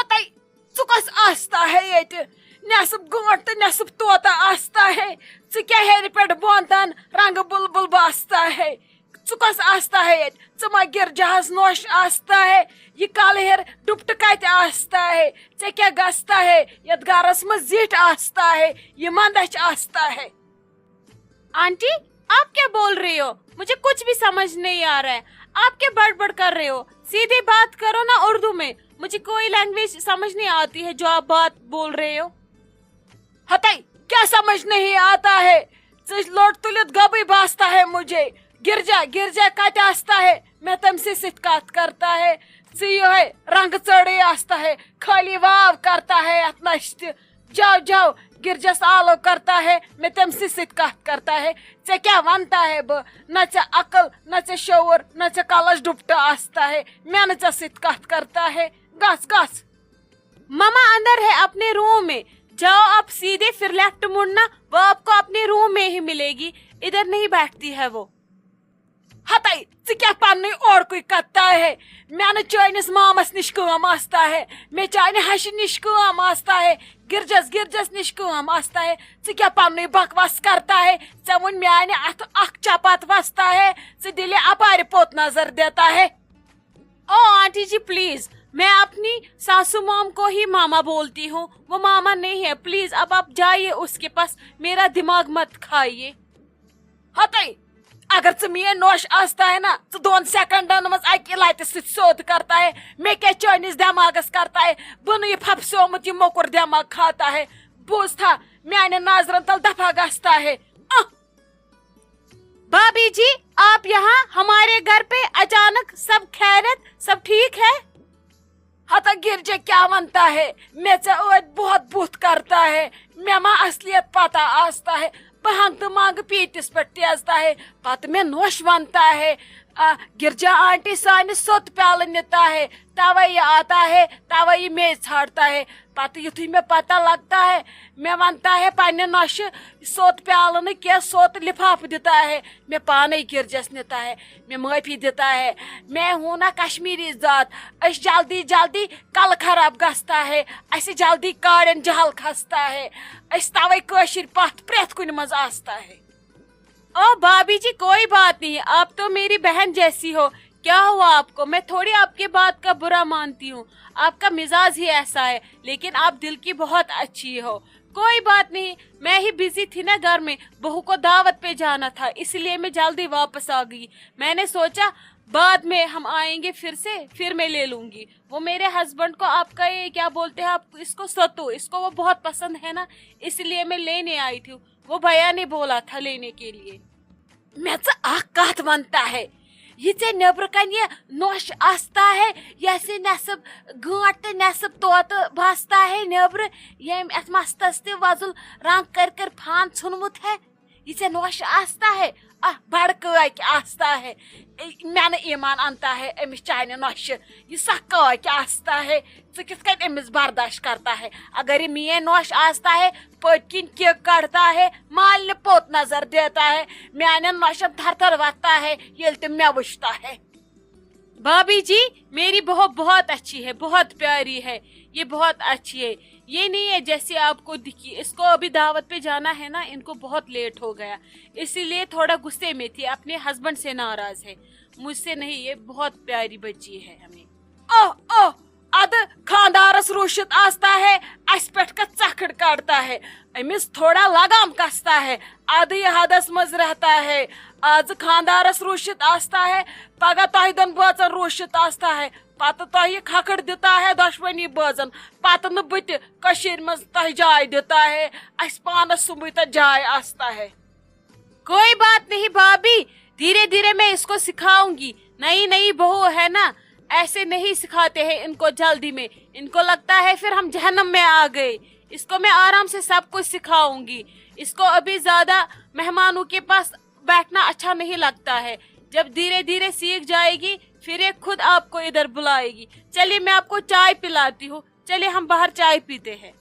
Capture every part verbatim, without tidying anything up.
پتہ ژٕ کۄس آستا ہے ییٚتہِ؟ نٮ۪صٕف گٲنٛٹھ تہٕ نٮ۪صٕف طوطہ آستا ہے۔ ژٕ کیٛاہ ہیٚرِ پٮ۪ٹھ بۄن تام رنٛگہٕ بُلبُل باستا ہے؟ ژٕ کۄس آستا ہے ییٚتہِ؟ ژٕ ما گِرجاہس نوش آستا ہے؟ یہِ کلہٕ ہیٚر ڈُپٹہٕ کتہِ آستا ہے؟ ژےٚ کیٛاہ گژھتا ہے؟ یتھ گرس منٛز زِٹھۍ آستا ہے، یہِ منٛدچھ آستا ہے۔ آنٹی، آپ کیا بول رہے ہو؟ مجھے کچھ بھی سمجھ نہیں آ رہا ہے۔ آپ کیا بڑبڑ کر رہے ہو؟ سیدھے بات کرو نا اردو میں، مجھے کوئی لینگویج سمجھ نہیں آتی ہے جو آپ بات بول رہے ہو۔ ہتے، کیا سمجھ نہیں آتا ہے؟ ژٕ لوٚٹ تُلِتھ گبٕے باستا ہے مجھے۔ گرجا، گرجا کتہِ آستا ہے؟ میں تٔمۍ سٕے سۭتۍ کتھ کرتا ہے۔ ژٕ یِہوٚے رنٛگہٕ ژٔڑٕے آستا ہے، خٲلی واو کرتا ہے اتھ نشہِ تہِ۔ جاو جاو، گرجس آلو کرتا ہے، میں تٔمۍ سٕے سۭتۍ کتھ کرتا ہے۔ ژےٚ کیٛاہ ونتا ہے بہٕ؟ نہ ژےٚ عقل، نہ ژےٚ شعور، نہ ژےٚ کلس ڈُپٹہٕ آستا ہے، مےٚ نہٕ ژےٚ سۭتۍ کتھ کرتا ہے۔ گژھ، گژھ۔ ماما اندر ہے اپنے روم میں، جاؤ آپ سیدھے، پھر لیفٹ مڑنا، وہ آپ کو اپنے روم میں ہی ملے گی، ادھر نہیں بیٹھتی ہے وہ۔ ہتے، ژٕ کیٛاہ پننُے اوڑکُے کتا ہے؟ مےٚ نہٕ چٲنِس مامس نِش کٲم آستا ہے، مےٚ چانہِ ہشہِ نِش کٲم آستا ہے، گرجس گرجس نِش کٲم آستا ہے۔ ژٕ کیٛاہ پننُے بکواس کرتا ہے؟ ژےٚ ووٚن میانہِ اتھٕ اکھ چپاتھ وستا ہے، ژٕ دِلہِ اپارِ پوٚت نظر دیتا ہے۔ او آنٹی جی پلیز، میں اپنی ساسو مام کو ہی ماما بولتی ہوں، وہ ماما نہیں ہے۔ پلیز اب آپ جائیے اس کے پاس، میرا دماغ مت کھائیے۔ ہتے، اگر ژٕ میٲنۍ نوش آستا ہے نا، ژٕ دۄن سیکنڈن منٛز اکہِ لتہِ سۭتۍ سیوٚد کرتا ہے، مےٚ کیٛاہ چٲنِس دٮ۪ماغس کرتا ہے؟ بہٕ نہٕ یہِ پھپسیومُت یہِ موٚکُر دٮ۪ماغ کھاتا ہے۔ بوٗزتھا، میانٮ۪ن نظرن تل دفعہ گژھتا ہے۔ اہ۔ بھابھی جی، آپ یہاں ہمارے گھر پہ اچانک، سب خیریت، سب ٹھیک ہے؟ ہتا گرجا کیا ونتا ہے؟ مے ژے ٲدۍ بہت بُتھ کرتا ہے، مے ما اصلیت پتہ آستا ہے؟ بہن تہٕ منٛگہٕ پیٖتِس پٮ۪ٹھ تیزتا ہے، پتہٕ مے نوش ونتا ہے۔ آ، گرجا آنٹی سانہِ سوٚت پیالہٕ نِتا ہے، توے یہِ آتا ہے، توے یہِ مے ژھانڈتا ہے۔ پتہٕ یُتھُے مے پتہ لگتا ہے، مے ونتا ہے پننہِ نوشہِ سوٚت پیالہٕ نہٕ کینٛہہ، سوٚت لفافہٕ دِتا ہے، مے پانے گرجس نِتا ہے، مے معٲفی دِتا ہے۔ میں ہوں نا کشمیری ذات، أسۍ جلدی جلدی کلہٕ خراب گژھتا ہے، اسہِ جلدی کاڑٮ۪ن جہل کھستا ہے، أسۍ توے کٲشِر پتھ پرٛٮ۪تھ کُنہِ منٛز آستا ہے۔ او بھابھی جی، کوئی بات نہیں، آپ تو میری بہن جیسی ہو، کیا ہوا آپ کو؟ میں تھوڑی آپ کے بات کا برا مانتی ہوں، آپ کا مزاج ہی ایسا ہے، لیکن آپ دل کی بہت اچھی ہو۔ کوئی بات نہیں، میں ہی بزی تھی نا گھر میں، بہو کو دعوت پہ جانا تھا، اس لیے میں جلدی واپس آ گئی۔ میں نے سوچا بعد میں ہم آئیں گے پھر سے، پھر میں لے لوں گی۔ وہ میرے ہسبینڈ کو آپ کا یہ کیا بولتے ہیں، آپ اس کو ستو، اس کو وہ بہت پسند ہے نا، اس لیے میں لینے آئی تھی۔ وہ بھیا نے بولا تھا لینے کے لیے۔ مےٚ ژٕ اکھ کتھ ونتا ہے، یہِ ژےٚ نیبرٕ کنہِ یہِ نوش آستا ہے، یہِ اسہِ نٮ۪صٕب گٲنٛٹھ تہٕ نٮ۪صٕب طوطہٕ باستا ہے نیبرٕ، ییٚمۍ اتھ مستس تہِ وۄزُل رنگ کٔرۍ کٔرۍ فان ژھُنمُت ہے، یہِ ژےٚ نوش آستا ہے، اہ بڑٕ کٲکۍ آستا ہے، اے، مےٚ نہٕ ایمان انتا ہے أمِس چانہِ نوشہِ، یہِ سۄ کٲکۍ آستا ہے، ژٕ کِتھ کٔنۍ أمِس برداشت کرتا ہے؟ اگر یہِ میٲنۍ نوش آستا ہے، پٔتۍ کِنۍ کِک کڑتا ہے، مالنہِ پوٚت نظر دیتا ہے، میانٮ۪ن نوشن تھر تھر وۄتھتا ہے، ییٚلہِ تِم مےٚ وٕچھتا ہے۔ بھابھی جی، میری بہو بہت اچھی ہے، بہت پیاری ہے، یہ بہت اچھی ہے، یہ نہیں ہے جیسے آپ کو دکھی۔ اس کو ابھی دعوت پہ جانا ہے نا، ان کو بہت لیٹ ہو گیا، اسی لیے تھوڑا غصے میں تھی، اپنے ہسبینڈ سے ناراض ہے، مجھ سے نہیں، یہ بہت پیاری بچی ہے ہمیں۔ اوہ اوہ، ادٕ خاندارس روٗشِتھ آستا ہے، اسہِ پٮ۪ٹھ کتھ ژکھڑ کڑتا ہے، أمِس تھوڑا لگام کستا ہے، ادٕ یہِ حدس منٛز رہتا ہے۔ آز خاندارس روٗشِتھ آستا ہے، پگاہ تۄہہِ دۄن بٲژن روٗشِتھ آستا ہے، پتہٕ تۄہہِ کھکھڑ دِتا ہے دۄشوٕنی بٲژن، پتہٕ نہٕ بہٕ تہِ کٔشیٖرِ منٛز تۄہہِ جاے دِتا ہے، اسہِ پانس سُمبٕے تتھ جاے آستا ہے۔ کوئی بات نہیں بھابھی، دھیرے دھیرے میں اس کو سکھاؤں گی، نئی نئی بہو ہے نا، ایسے نہیں سکھاتے ہیں ان کو جلدی میں، ان کو لگتا ہے پھر ہم جہنم میں آ گئے۔ اس کو میں آرام سے سب کچھ سکھاؤں گی، اس کو ابھی زیادہ مہمانوں کے پاس بیٹھنا اچھا نہیں لگتا ہے، جب دھیرے دھیرے سیکھ جائے گی پھر یہ خود آپ کو ادھر بلائے گی۔ چلیے میں آپ کو چائے پلاتی ہوں، چلیے ہم باہر چائے پیتے ہیں۔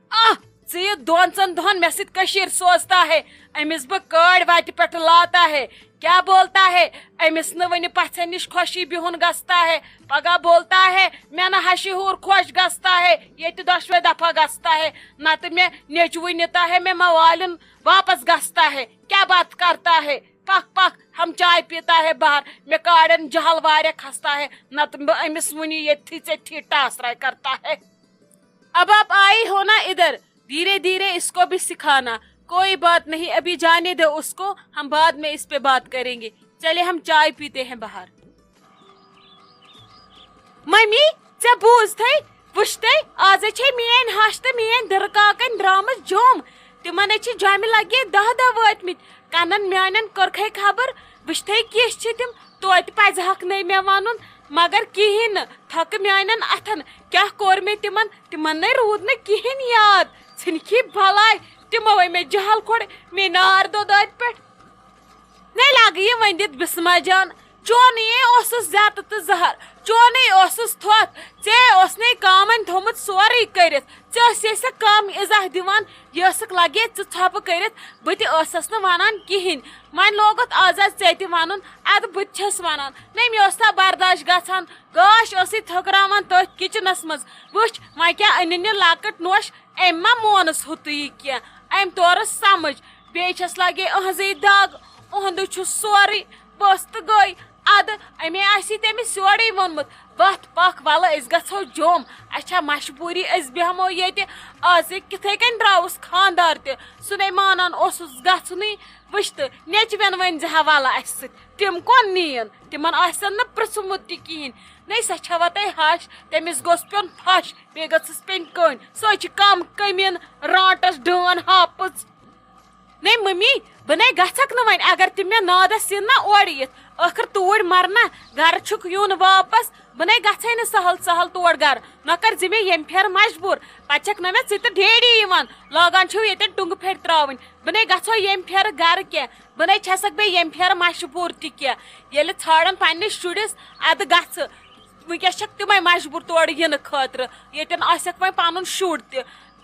آہ، ژٕ یہِ دۄن ژۄن دۄہن مےٚ سۭتۍ کٔشیٖر سوزتا ہے، أمِس بہٕ کٲڑۍ وَتہِ پٮ۪ٹھ لاتا ہے، کیٛاہ بولتا ہے؟ أمِس نہٕ وٕنہِ پَژھٮ۪ن نِش خۄشی بِہُن گژھتا ہے۔ پگاہ بولتا ہے، مےٚ نہ ہشہِ ہور خۄش گژھتا ہے، ییٚتہِ دۄشوے دفعہ گژھتا ہے، نتہٕ مےٚ نیٚچوٕے نِتا ہے، مےٚ موالٮ۪ن واپس گژھتا ہے۔ کیا بات کرتا ہے؟ پک پک، ہم چائے پیتا ہے باہر۔ مےٚ کاڑٮ۪ن جہل واریاہ کھستا ہے، نتہٕ بہٕ أمِس وٕنہِ ییٚتھی ژیٚٹھی ٹاسراے کرتا ہے۔ اب آپ آئی ہو نا ادھر، دھیرے دھیرے اس کو بھی سکھانا۔ کوئی بات نہیں، ابھی جانے دو اس کو، ہم بعد میں اس پہ بات کریں گے۔ چلے ہم چائے پیتے ہیں باہر۔ ممی، ژےٚ بوٗزتھٕے؟ وٕچھتھٕے، آز چھے میٲنۍ ہش تہٕ میٲنۍ دٕرکاکن درامٕژ جوٚم۔ تِمن چھِ جۄمہِ لگے دہ دہ وٲتمٕتۍ۔ کنن میانٮ۪ن کٔرکھے خبر، وٕچھتھٕے کِژھ چھِ تِم۔ توتہِ پزِ ہکھ نے مےٚ ونُن، مگر کِہیٖنۍ نہٕ۔ تھکہٕ میانٮ۪ن اتھن، کیٛاہ کوٚر مےٚ تِمن؟ تِمن نے روٗد نہٕ کِہیٖنۍ یاد۔ ژھٕنکھی بلاے، تِمو ہے مےٚ جہل کھوٚڑ، مےٚ نار دوٚد اتہِ پٮ۪ٹھ۔ نے لاگہٕ یہِ ؤنِتھ بسمہ جان، چونٕے اوسُس زیتہٕ تہٕ زہر، چونٕے اوسُس تھۄتھ، ژےٚ اوس نے کامن تھوٚمُت سورُے کٔرِتھ۔ ژےٚ ٲسۍ سا کم اِزاہ دِوان، یہِ ٲسٕکھ لگے ژٕ ژھۄپہٕ کٔرِتھ، بہٕ تہِ ٲسس نہٕ ونان کِہیٖنۍ۔ وۄنۍ لوگُتھ آز آز ژےٚ تہِ ونُن، ادٕ بہٕ تہِ چھس ونان۔ نے مےٚ اوس نہ برداش گژھان، گاش ٲسٕے تھٔکراوان تٔتھۍ کچنس منٛز۔ وٕچھ، وۄنۍ کیٛاہ أنِن یہِ لۄکٕٹ نوش، أمۍ ما مونُس ہُتُے کینٛہہ، أمۍ تورُس سمجھ۔ بیٚیہِ چھس لگے أہنٛزٕے دگ، أہنٛدُے چھُ سورُے۔ بس تہٕ گٔے۔ ادٕ أمۍ آسی تٔمِس یورے ووٚنمُت، وتھ پکھ، ولہٕ أسۍ گژھو جوٚم، اسہِ چھا مجبوٗری، أسۍ بیٚہمو ییٚتہِ۔ آز یہِ کِتھے کٔنۍ درٛاوُس خانٛدار تہِ، سُہ نے مانان اوسُس گژھنُے۔ وٕچھ تہٕ، نیٚچوٮ۪ن ؤنۍ زِ ہا ولہٕ اسہِ سۭتۍ، تِم کۄن نِیِن؟ تِمن آسن نہٕ پرٛژھمُت تہِ کِہیٖنۍ۔ نے سۄ چھوا تۄہہِ ہش؟ تٔمِس گوٚژھ پیوٚن پھش، بیٚیہِ گٔژھٕس پیٚنۍ کٔنۍ۔ سۄے چھِ کم کٔمیٖن، رانٛٹس ڈٲن ہاپٕژ۔ نے ممی، بہٕ نے گژھکھ نہٕ وۄنۍ، اگر تِم مےٚ نادس یِن نا اورٕ یِتھ، ٲخٕر توٗرۍ مرنا، گرٕ چھُکھ یُن واپس، بہٕ نے گژھے نہٕ سہل سہل تور گرٕ، نہ کر زِ مےٚ ییٚمہِ پھیرٕ مجبوٗر، پتہٕ چھکھ نہ مےٚ ژٕ تہٕ ڈیڈی یِوان، لاگان چھِو ییٚتٮ۪ن ٹُنٛگہٕ پھیٚرۍ تراوٕنۍ، بہٕ نے گژھو ییٚمہِ پھیرٕ گرٕ کینٛہہ، بہٕ نے چھسکھ بیٚیہِ ییٚمہِ پھیرٕ مجبوٗر تہِ کینٛہہ، ییٚلہِ ژھانڈن پننِس شُرِس، ادٕ گژھٕ، وٕنکیٚس چھکھ تِمے مجبوٗر تورٕ یِنہٕ خٲطرٕ، ییٚتٮ۪ن آسٮ۪کھ وۄنۍ پنُن شُر تہِ۔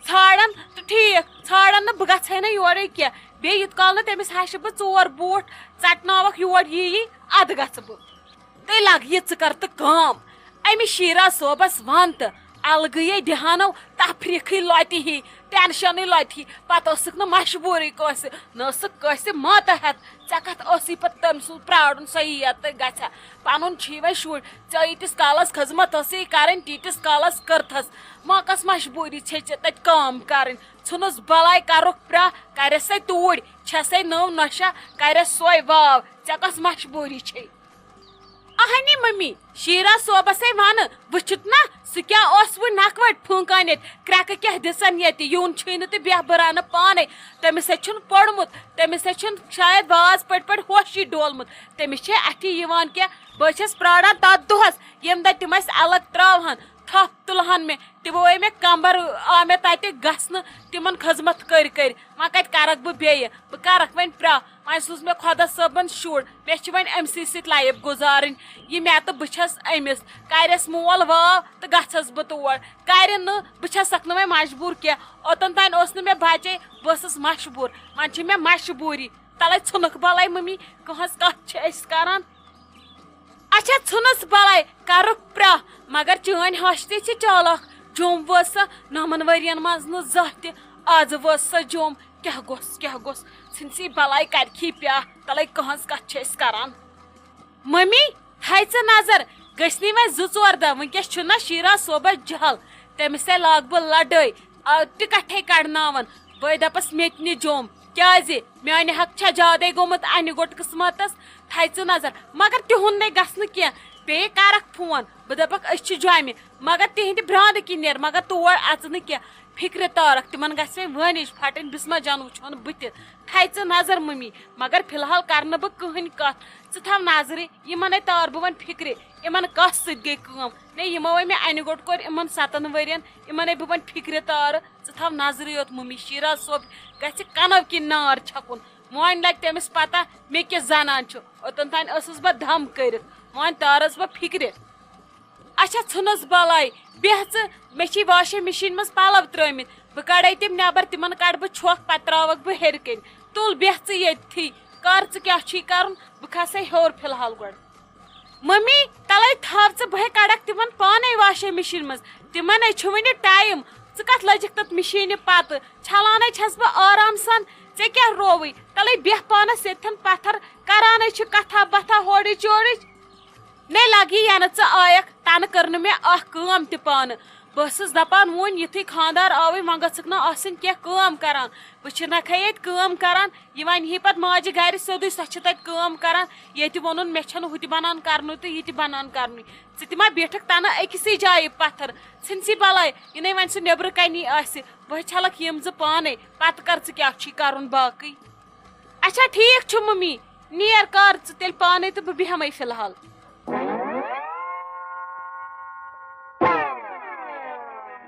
ژھانڈن تہٕ ٹھیٖک، ژھانڈن نہٕ، بہٕ گژھے نہٕ یورے کینٛہہ۔ بیٚیہِ یوٗت کال نہٕ تٔمِس ہشہِ بہٕ ژور بوٗٹھ ژٹناوکھ یور یی یی، ادٕ گژھٕ بہٕ۔ تہٕ لگ یہِ ژٕ کر تہٕ کٲم۔ أمِس شیرا صٲبس ون تہٕ الگٕے دِہانو تفریٖقٕے لۄتہِ ہی، ٹینشنٕے لۄتہِ ہی۔ پتہٕ ٲسٕکھ نہٕ مجبوٗرٕے کٲنٛسہِ، نہ ٲسٕکھ کٲنٛسہِ ماتحت۔ ژےٚ کتھ ٲسٕے پتہٕ تٔمۍ سُنٛد پرارُن، سۄ یِیا تہٕ گژھِ ہا۔ پنُن چھُے وۄنۍ شُر، ژےٚ ییٖتِس کالس خدمت ٲسٕے کرٕنۍ، تیٖتِس کالس کٔرتھس۔ وۄنۍ کۄس مجبوٗری چھے ژےٚ تتہِ کٲم کرٕنۍ؟ ژھٕنُس بلاے، کرُکھ پرٛاہ، کرٮ۪س سۄے توٗرۍ، چھسے نٔو نۄشہ، کرٮ۪س سۄے واو، ژےٚ کۄس مجبوٗری چھے؟ اہنی ممی، شیرا صٲبس ہے ونہٕ، وٕچھُتھ نا، سُہ کیٛاہ اوس وۄنۍ نکھٕ وٹۍ پھونکان ییٚتہِ، کرٛٮ۪کہٕ کیٛاہ دِژن ییٚتہِ، یُن چھُے نہٕ تہٕ بیٚہہ بہٕ رنہٕ پانے۔ تٔمِس ہے چھُنہٕ پوٚرمُت، تٔمِس ہے چھُنہٕ شاید واز پٔٹۍ پٔٹۍ ہوشی ڈولمُت۔ تٔمِس چھے اتھِ یِوان کینٛہہ۔ بہٕ چھس پراران تتھ دۄہس، ییٚمہِ دۄہ تِم اسہِ الگ تراوہن، تھپھ تُلہن مےٚ، تِمو ہے مےٚ کمبر، آو مےٚ تتہِ گژھنہٕ تِمن خدمت کٔرۍ کٔرۍ۔ وۄنۍ کتہِ کرکھ بہٕ بیٚیہِ؟ بہٕ کرکھ وۄنۍ پرٛاہ۔ وۄنۍ سوٗز مےٚ خۄدا صٲبن شُر، مےٚ چھِ وۄنۍ أمۍ سٕے سۭتۍ life گُزارٕنۍ۔ یہِ مےٚ تہٕ بہٕ چھس أمِس۔ کرٮ۪س مول واو تہٕ گژھس بہٕ تور۔ کرِ نہٕ، بہٕ چھسکھ نہٕ وۄنۍ مجبوٗر کینٛہہ۔ اوٚتن تام اوس نہٕ مےٚ بچے، بہٕ ٲسٕس مشہوٗر، وۄنۍ چھِ مےٚ مشبوٗری۔ تلے ژھٕنُکھ بلاے ممی، کٕہٕنٛز کتھ چھِ أسۍ کران؟ اچھا، ژھٕنُس بلاے، کرُکھ پرٛاہ، مگر چٲنۍ ہش تہِ چھِ چالاک۔ جوٚم وٲژ سۄ نَمَن ؤرین منٛز نہٕ زانٛہہ تہِ، از وٲژ سۄ جوٚم۔ کیٛاہ گوٚژھ، کیٛاہ گوٚژھ؟ ژھٕنسی بلاے، کرکھی پرٛاہ، تلے کٕہٕنٛز کتھ چھِ أسۍ کران۔ ممی، تھاے ژٕ نظر، گٔژھۍ نٕے وۄنۍ زٕ ژور دۄہ، وٕنکیٚس چھُنہ شیرا صٲبس جہل، تٔمِس ہے لاگہٕ بہٕ لڑٲے، آ، ٹکٹھے کڑناون۔ بہٕ دپس مےٚ تہِ نہِ جوٚم، کیازِ؟ میانہِ حق چھا زیادے گوٚمُت انہِ گوٚٹ قسمتس؟ تھاے ژٕ نظر، مگر تِہُنٛد نے گژھنہٕ کینٛہہ، بیٚیہِ کرکھ فون، بہٕ دپکھ أسۍ چھِ جۄمہِ، مگر تِہنٛدِ برٛانٛدٕ کِنۍ نیر، مگر تور اژٕ نہٕ کینٛہہ۔ فکرِ تارکھ، تِمن گژھِ وۄنۍ وٲنِج پھٹٕنۍ، بسمہ جان وٕچھون بہٕ تہِ۔ تھاے ژٕ نظر ممی، مگر فی الحال کرٕ نہٕ بہٕ کٕہٕنۍ کتھ۔ ژٕ تھاو نظرِ، یِمن ہے تار بہٕ وۄنۍ فکرِ، یِمن کس سۭتۍ گٔے کٲم؟ نے، یِمو ہے مےٚ انہِ گوٚٹ کوٚر یِمن ستن ؤرین، یِمن ہے بہٕ وۄنۍ فکرِ تارٕ۔ ژٕ تھاو نظرِ یوت ممی، شیرا صٲب گژھِ کنو کِنۍ نار چھکُن۔ وۄنۍ لگہِ تٔمِس پتہ مےٚ کِژھ زنان چھُ۔ اوٚتن تام ٲسٕس بہٕ دم کٔرِتھ، وۄنۍ تارس بہٕ فکرِ۔ اچھا، ژھٕنُس بلاے، بیٚہہ ژٕ، مےٚ چھِ واشنگ مشین منٛز پلو ترٲومٕتۍ، بہٕ کڑے تِم نٮ۪بر، تِمن کڑٕ بہٕ چھۄکھ، پتہٕ تراوکھ بہٕ ہیٚرِ کنۍ۔ تُل بیٚہہ ژٕ ییٚتھی، کر ژٕ کیٛاہ چھُے کرُن، بہٕ کھسے ہیوٚر فی الحال گۄڈٕ۔ ممی، تلے تھاو ژٕ، بہٕ ہے کڑکھ تِمن پانے واشنگ مشین منٛز، تِمن ہے چھُ وُنہِ ٹایم۔ ژٕ کتھ لٔجکھ تتھ مشیٖنہِ پتہٕ؟ چھلان ہے چھس بہٕ آرام سان، ژےٚ کیٛاہ رووٕے؟ تلے بیٚہہ پانس ییٚتھٮ۪ن پتھر، کران ہے چھِ کتھا بتھا ہورٕچ یورٕچ۔ نے لگی ینہٕ ژٕ آیکھ، تنہٕ کٔر نہٕ مےٚ اکھ کٲم تہِ پانہٕ۔ بہٕ ٲسٕس دپان وُنۍ یُتھُے خانٛدار آوٕے وۄنۍ گٔژھٕکھ نہٕ آسٕنۍ کینٛہہ کٲم کران۔ بہٕ چھِنکھے ییٚتہِ کٲم کران، یہِ وۄنۍ یی پتہٕ ماجہِ گرِ سیوٚدُے، سۄ چھِ تتہِ کٲم کران۔ ییٚتہِ ووٚنُن مےٚ چھَنہٕ ہُہ تہِ بنان کرنُے تہٕ یہِ تہِ بنان کرنُے۔ ژٕ تہِ ما بیٖٹھکھ تنہٕ أکسٕے جایہِ پتھر؟ ژھٕنسی بلاے، یہِ نے وۄنۍ سُہ نیٚبرٕ کنی آسہِ۔ بہٕ چھلکھ یِم زٕ پانے، پتہٕ کر ژٕ کیٛاہ چھُے کرُن باقٕے۔ اچھا ٹھیٖک چھُ ممی، نیر کر ژٕ تیٚلہِ پانے تہٕ بہٕ بیٚہمے فی الحال۔